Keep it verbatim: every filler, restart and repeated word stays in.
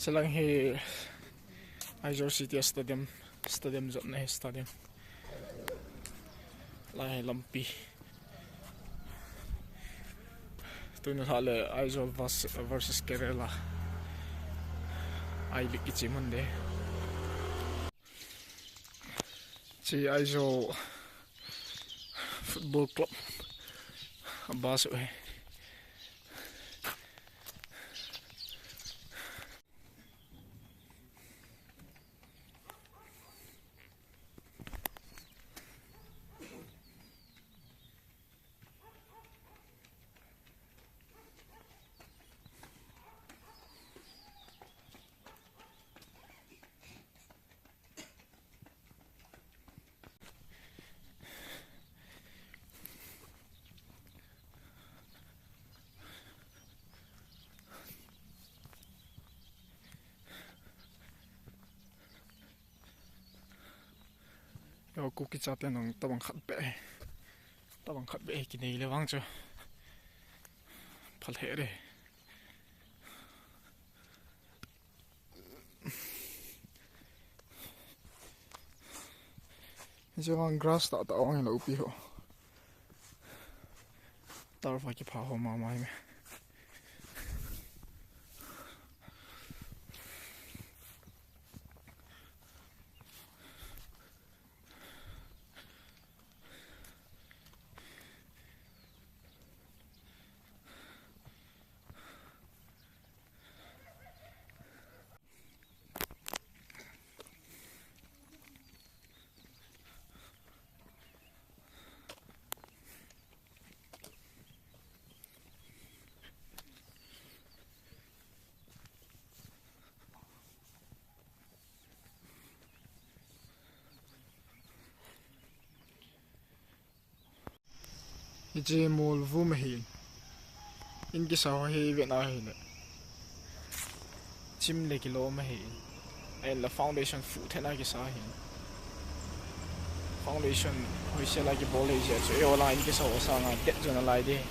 Talang hi Aizawl City Stadium, stadium jotna hi stadium. Lai hi lampi. Tuna lha le Aizawl vers-, versus Kerala. I-League kichi mun de. Chi Aizawl Football Club. Abas u hi. Yo, Kuki chate nang tabang khat beh. Tabang khat beh kinei le vang chu. Phal he re. Hiche vang grass tah tah vang hila upi ho. Turf a kipha ho mama hi me. Hiche mol vum ahi. In kisa ho hi vena hile. Chim le kilom ahi. Ahinla foundation fuh thena kisa ahi. Foundation hoisel a kibol ahi jeh chu. Eiho langa in kisa ho sanga det jo nalai ding.